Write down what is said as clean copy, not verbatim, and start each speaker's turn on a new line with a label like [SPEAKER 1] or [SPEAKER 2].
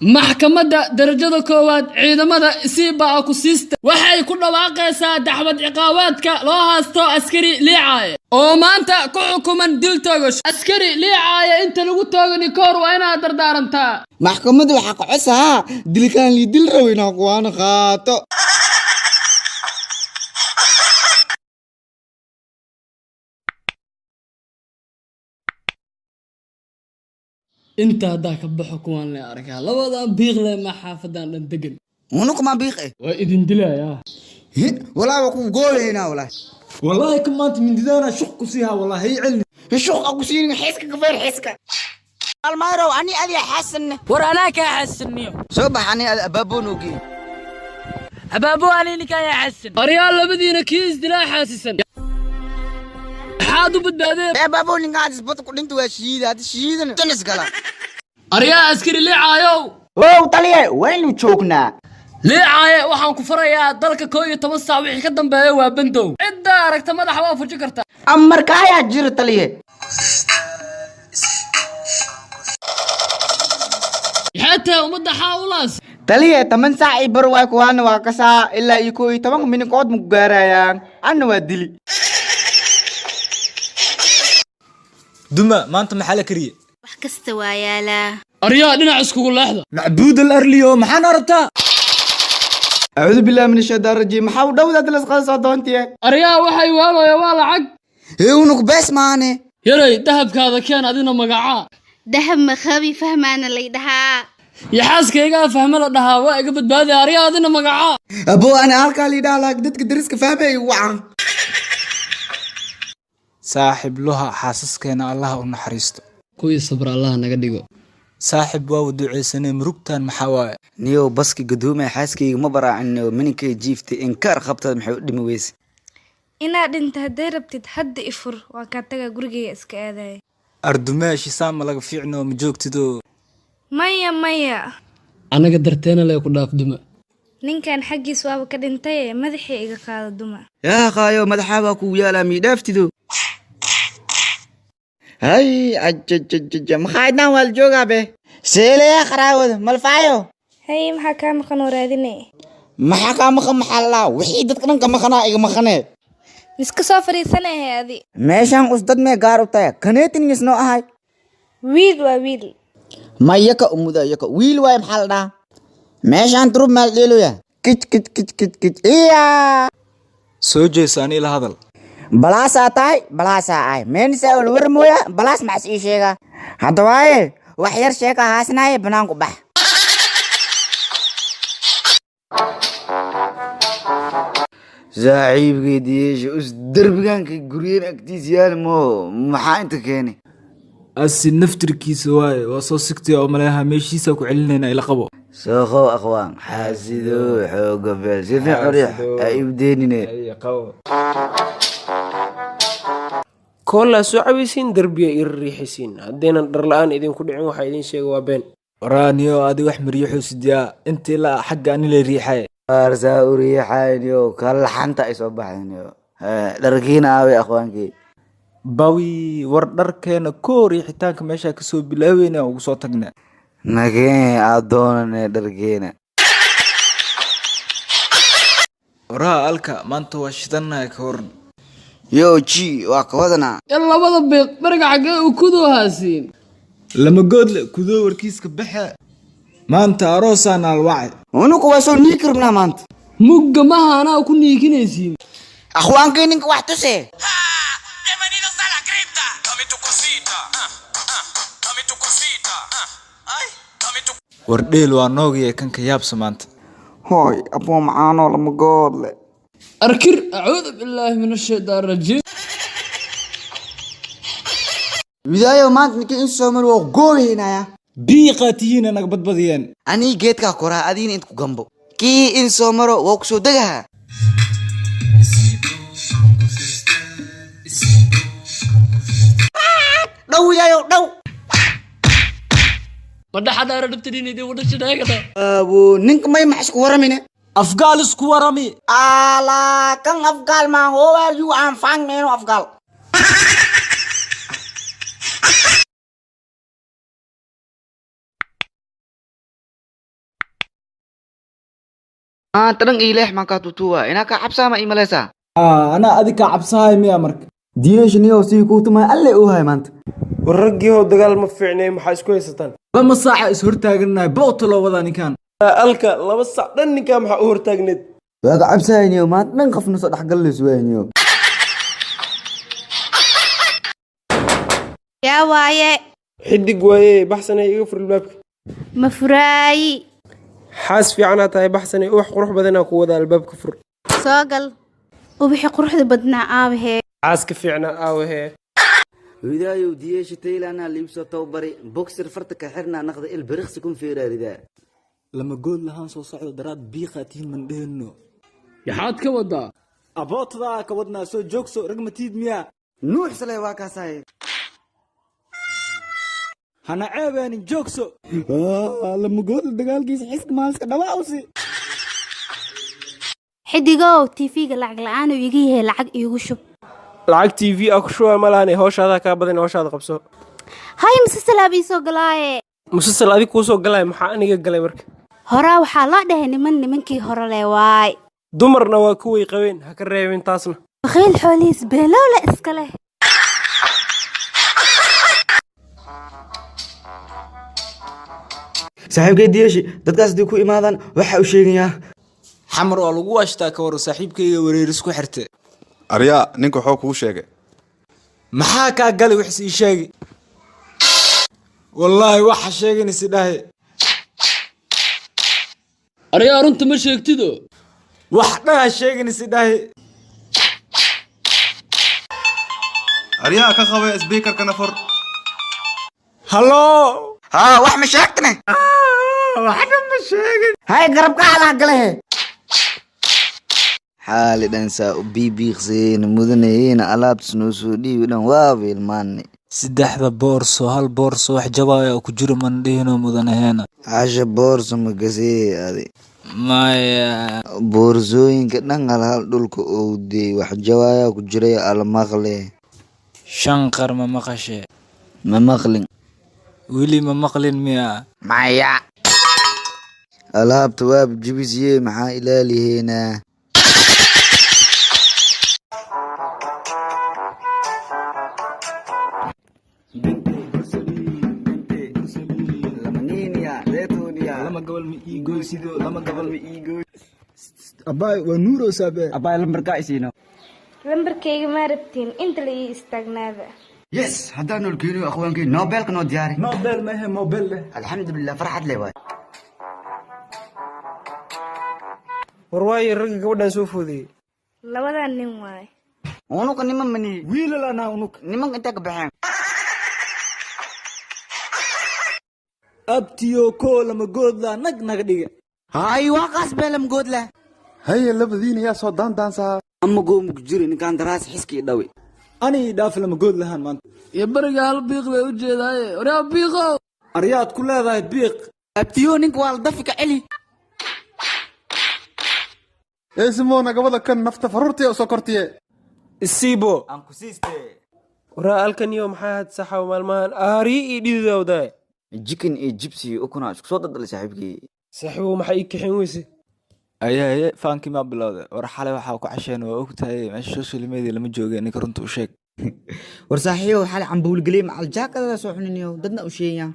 [SPEAKER 1] Maxkamadda darajada koowaad ciidamada isiibaa ku siista waxay ku dhawaaqaysaa dacwad ciqaabaadka loo haasto askari liicaaye oo maanta ku xukuman dil toogasho. Askari liicaaye inta lagu toogani kahor waa inaad dardaarantaa.
[SPEAKER 2] Maxkamadda waxaa ka cosahaa dilkaan lii dil rabo inaa kuwaana qaato.
[SPEAKER 1] Inta haddaa ka baxo kuwaan le arkaa labadan biiqle ma xaafadan dhan degan.
[SPEAKER 2] Unukuma biiq eh.
[SPEAKER 1] Waa idin dilayaa.
[SPEAKER 2] Walaa waa ku gooyaynaa walaa.
[SPEAKER 3] Wallaahi ka maanta mindidaana shuq ku siihaa, wallaahi hay celni.
[SPEAKER 2] Shuq aku siinin, xiska kafeer xiska. Almayrow, ani adiga xasanne.
[SPEAKER 4] War anaa kaa xasanniyo.
[SPEAKER 2] Soo bax, ani adi abaabo noo geey.
[SPEAKER 4] Abaabo, ani ninkaan yaa xasan.
[SPEAKER 1] Aryaa, labadiina kii isdilaa xaasisan maxaad u badbaadeen?
[SPEAKER 2] Ee baabo, ninkaan isbad ku dhinta waa shiida, hadda shiidan tanis gala.
[SPEAKER 1] Aryaa, askari liicaayow.
[SPEAKER 2] Wow taliye, waynu joognaa.
[SPEAKER 1] Liicaaye, waxaan ku farayaa dalka 11 saac wixii ka dambeeya waa bandow. Ciddaa aragta madaxa waa fuji kartaa.
[SPEAKER 2] Amarka ayaa jira, taliye.
[SPEAKER 1] Maxaa tahay ummadda xaawlaas?
[SPEAKER 2] Taliye, 10 saac iyo bar waay, kuwaana waa kasaa ilaa iyo 11 minikood maku gaarayaan, anna waa dili.
[SPEAKER 3] Duma, maanta maxaa la kariyey?
[SPEAKER 5] Wax kasta waa yaalaa.
[SPEAKER 1] Aryaa, dhinac iskugu leexda.
[SPEAKER 3] Macbuud al arliyo, maxaan arabtaa?
[SPEAKER 2] Acuudu billahi min ashaytaan rajiim. Maxaa u dhowdaad lasqada soo doontiye?
[SPEAKER 1] Aryaa, waxay waalaya waa lacag.
[SPEAKER 2] Hee, unuk bees maane.
[SPEAKER 1] Yaray, dahabkaada keen, adina magacaa.
[SPEAKER 5] Dahab makhabi fahmaana lay dhahaa.
[SPEAKER 1] Yaxaaskaygaa fahme la dhahaa, waa iga badbaadi. Aryaa, adina magacaa.
[SPEAKER 2] Abo, ana halkaa liidhaha laag dadka dariska fahmay wacan.
[SPEAKER 3] Saaxib luha, xaasaskeena allaha u naxariisto.
[SPEAKER 1] Kuwii sabra allaha naga dhigo.
[SPEAKER 3] Saaxib, waa waduceysanay, murugtan maxaa waaye?
[SPEAKER 2] Niyow, baski gadoomaya xaaskayga ma baraacin, mininkay jiiftay inkaar qabtaad, maxay u dhimi weyse?
[SPEAKER 6] Inaad dhinta hadday rabtid hadda ifur, waa kaa tagaa, gurigayga iska aadaya.
[SPEAKER 3] Ardumeeshi saama laga fiicno, ma joogtido?
[SPEAKER 6] Maya, maya.
[SPEAKER 1] Annaga darteena lee ku dhaaf, duma.
[SPEAKER 6] Ninkan xaggiis waaba ka dhintaye, madaxii iga qaado, duma.
[SPEAKER 2] Yaa qaayo, madaxaa baa kugu yaalaa, miidhaaftido. Hay ajajajaja, maxaa idnaan waa la joogaa be seelayaa qaraawada malfaayo.
[SPEAKER 6] Hay, maxaa kaa maqan oo raadinay?
[SPEAKER 2] Maxaa kaa maqan? Maxaa lalaa wixii dadka dhan ka maqanaa iga maqanee.
[SPEAKER 6] Miska soo fadhiisanahay adi.
[SPEAKER 2] Meeshaan us dad mee gaar u tahay kaneetin misnoo ahay.
[SPEAKER 6] Wiil waa wiil.
[SPEAKER 2] Mayaka umuda yaka wiil waay, maxaa la dhahaa meeshaan turub maal dheeloya kij kij kij kij kij iya.
[SPEAKER 3] Soo jeesa, ani ila hadal.
[SPEAKER 2] Balaasaa tahay, balaasaa ahay meenisa wala war mooya, balaas maxas ii sheegaa hadda waaye, wax yar sheeka haasnaaye, banaanku bax. Saaxiibkay diyeesha us derbigaanka guryeen agtiis yaal mo, maxaa inta keenay?
[SPEAKER 3] Asi naftirkiisa waaye, waa soo sigtay oo maleeha meeshiisa ku celinayna, ila qabo.
[SPEAKER 2] Sooqow aqwaan xaasido xooga beel sifi curiix ha ibdeenine.
[SPEAKER 7] Koolaa soo cabaysiin, derbiya ii riixaysiin, haddaynan dhar la-aan idinku dhicin waxaa idiin sheega waa been.
[SPEAKER 3] Waraaniyo, adi wax maryaxuusidiyaa inta ilaa xagga ani la riixay.
[SPEAKER 2] Waarsaa u riixayniyo kala laxanta ay soo baxdayniyo dharkiina aaway aqwaankii.
[SPEAKER 3] Bawi, war dharkeena koo riixitaanka meeshaa kasoo bilaaweyna ugu soo tagna.
[SPEAKER 2] Nagee aad doonane dharkeena.
[SPEAKER 3] Waraha alka, maanta waa shidannahay, ka waran?
[SPEAKER 2] Yo ji, waa ka wadanaa.
[SPEAKER 1] Yar, labada biiq beriga xaggee u kudoo haasiin?
[SPEAKER 3] Lama goodle kudoo warkiiska baxe, maanta aroosaa naalwacay.
[SPEAKER 2] Unuku waa soo niiki rabnaa maanta.
[SPEAKER 1] Mugga maha anaa ku niikinaysiin.
[SPEAKER 2] Akhwaankii ninka wax tuse.
[SPEAKER 8] Bienvenidos a la cripta. Dame tu cosita. Dame tu cosita. Ay, dame tu
[SPEAKER 3] War dheel waa noogiya kanka yaabsa maanta.
[SPEAKER 2] Hooy aboo macaanoo, lama goodle.
[SPEAKER 1] Arkir, acuudu billaahi min ashaytaan rajiim.
[SPEAKER 2] Widaayo, maanta ninkii in soo mar waa goobaynaya.
[SPEAKER 3] Biiqaa tihiina naga badbadiyeen.
[SPEAKER 2] Anii geedkaa koraa, adiina inta ku gambo, kii in soo maro waa ku soo degaha. Dhow widaayo, dhow.
[SPEAKER 1] Madhaxa dhaara dhabtadhiinaydi wadhashadhaagada.
[SPEAKER 2] Abo, ninka may max isku waramine?
[SPEAKER 3] Afgaal isku warami.
[SPEAKER 2] Ala kan afgaal maan, how are you? I'm fine meeno afgaal.
[SPEAKER 9] Maanta dhan iileex maan kaa tutuuwa inaa kaa cabsaa ma ii malaysaa?
[SPEAKER 3] Anaa adi kaa cabsahay miya marka?
[SPEAKER 10] Diyeeshiniyow sii kuu tumay alle uu hay maanta.
[SPEAKER 7] War raggiihow, dagaal ma fiicnay, maxaa isku haysataan?
[SPEAKER 3] 2 saaca is hortaagannahay, boota loo wadaa ninkan.
[SPEAKER 7] Alka 2 saac dhan ninkaa maxaa u hortaagneed?
[SPEAKER 10] Waa ka cabsahayniyow, maanta dhan qofna soo dhexgalaysu waayniyow.
[SPEAKER 5] Yaa waaye?
[SPEAKER 7] Xidig waaye, baxsanay, iga fur albaabka.
[SPEAKER 5] Ma furaayi.
[SPEAKER 7] Xaas fiicanaa tahay, baxsanay, ubax qurux badanaa ku wada, albaabka fur.
[SPEAKER 5] Soo gal. Ubixi quruxda badnaa aabahee?
[SPEAKER 7] Xaaska fiicnaa aawahee?
[SPEAKER 9] Widaayow, diyeesha taylanaa liibsoo tababari, boxer farta ka xirnaa naqda il biriqsi kun feeraaridaa.
[SPEAKER 3] Lama good lahaan soo socdo daraad biiqaa tihiin mandheheno.
[SPEAKER 1] Yaxaad ka wadaa?
[SPEAKER 3] Abootadaa ka wadnaa, soo joogso, rag matiid miyaa?
[SPEAKER 9] Nuux sale waa kaasahay.
[SPEAKER 3] Hana ceebeenin, joogso.
[SPEAKER 10] Lama goodla dagaalkiisa xiska maaliska dhawaawsi.
[SPEAKER 5] Xidigow, tv-ga lacag la-aan uu iga yahay, lacag iigu shub.
[SPEAKER 7] Lacag TV a ku shubaa ma lahanay, howshaadaa kaa badan, howshaada qabso.
[SPEAKER 5] Hay, musasalaab ii soo galaaye.
[SPEAKER 7] Musasal adig kuu soo galaya, maxaa aniga galay marka?
[SPEAKER 5] Horaa waxaa loo dhahay niman nimankii hore leh waay.
[SPEAKER 7] Dumarna waa kuway qabeen, ha ka reebin taasna.
[SPEAKER 5] Bakhiil xoolihiis beelowle iska leh.
[SPEAKER 9] Saaxiibkay diyeeshi, dadkaas haddii ku imaadaan waxa u sheegayaa.
[SPEAKER 3] Xamar waa lagu waashtaa, ka waran saaxiibkayga wareeris ku xirte?
[SPEAKER 11] Aryaa, ninka wuxuu kuu sheegay.
[SPEAKER 3] Maxaa kaa galay wixis ii sheegi? Wallaahi waxa sheeganaysa dhahe.
[SPEAKER 1] Aryaa, runta ma sheegtido.
[SPEAKER 3] Wax dhaha sheeganaysa dhahe.
[SPEAKER 11] Aryaa, ka qabe sbiikarkana fur.
[SPEAKER 3] Hallo.
[SPEAKER 2] Haa, wax ma sheegtane?
[SPEAKER 3] Waxna ma sheegin.
[SPEAKER 2] Hay, garabka halaha galehe.
[SPEAKER 9] Xaali dhan saa u biibiiqsayeyna mudanayeyna, alaabtas noo soo dhiibi dhan waaba ilmaanay.
[SPEAKER 3] 3da boorso hal boorso wax jabaaya oo ku jiro mandhihino mudanaheena.
[SPEAKER 9] Casha boorso ma gasee adi?
[SPEAKER 3] Maya.
[SPEAKER 9] Boorsooyinka dhan hal hal dhulka owday, wax jawaaya ku jiray almaqle.
[SPEAKER 3] Shanqar ma maqashe?
[SPEAKER 9] Ma maqlin.
[SPEAKER 3] Weli ma maqlin miya?
[SPEAKER 2] Maya.
[SPEAKER 9] Alaabta waaba jibisiye, maxaa ilaaliheynaa?
[SPEAKER 3] Lama gobol ma ii goysido, lama gobol ma ii goy. Abaay, waa nuuro saabe.
[SPEAKER 10] Abaay, lambarkaa isiino.
[SPEAKER 6] Lambarkayga ma rabtiin? Inta la ii istaagnaada.
[SPEAKER 9] Yes, haddaan nool keeniyo aqwaankii noobelka noo diyaari.
[SPEAKER 3] Nobel maahe, mobel leh.
[SPEAKER 9] Alxamdulilah, farxad leh waay.
[SPEAKER 7] War waayo ragga gabadhan soo foodayey?
[SPEAKER 6] Labadan nin waaye.
[SPEAKER 9] Unuka niman mani.
[SPEAKER 3] Wiilal anaa unug.
[SPEAKER 9] Nimanka intee ka baxeen?
[SPEAKER 3] Abtiyo koo lama goodla nag naga dhiga.
[SPEAKER 9] Hay, waa qaas bee lama goodla.
[SPEAKER 11] Haye, labadiina yaa soo daandaansaa?
[SPEAKER 9] Ama goomu ku jiri ninkaan daraas xiskii dhawi.
[SPEAKER 3] Ani dhaaf lama good lahaan maanta.
[SPEAKER 1] Iyo beriga hal biiq bay u jeedaaye, waryaa biiqow.
[SPEAKER 3] Aryaad ku leedahay biiq.
[SPEAKER 9] Abtiyo, ninka waa la dafi ka celi.
[SPEAKER 11] Eesimo nagabada kan nafta faruurtiya usoo kortiye.
[SPEAKER 7] Isiibo.
[SPEAKER 10] Aan ku siiste.
[SPEAKER 7] Waraa alkaniyo, maxaa had saxaw maalmahan aariyi iyo dhididowdae?
[SPEAKER 9] Jikin iyo jibsi iyo ukuna isku soo daldalay saaxiibkii.
[SPEAKER 7] Saaxiibow, maxaa ii kaxin weyse?
[SPEAKER 3] Aye haye, faankii maa bilowday? War xalay waxaa ku casheen waa ogtahay, meesha social media lama jooge, ninka runta u sheeg.
[SPEAKER 2] War saaxiibow, xalay cambuul geliyey macal jaakadada soo xuniniyow, dadna u sheegayaa.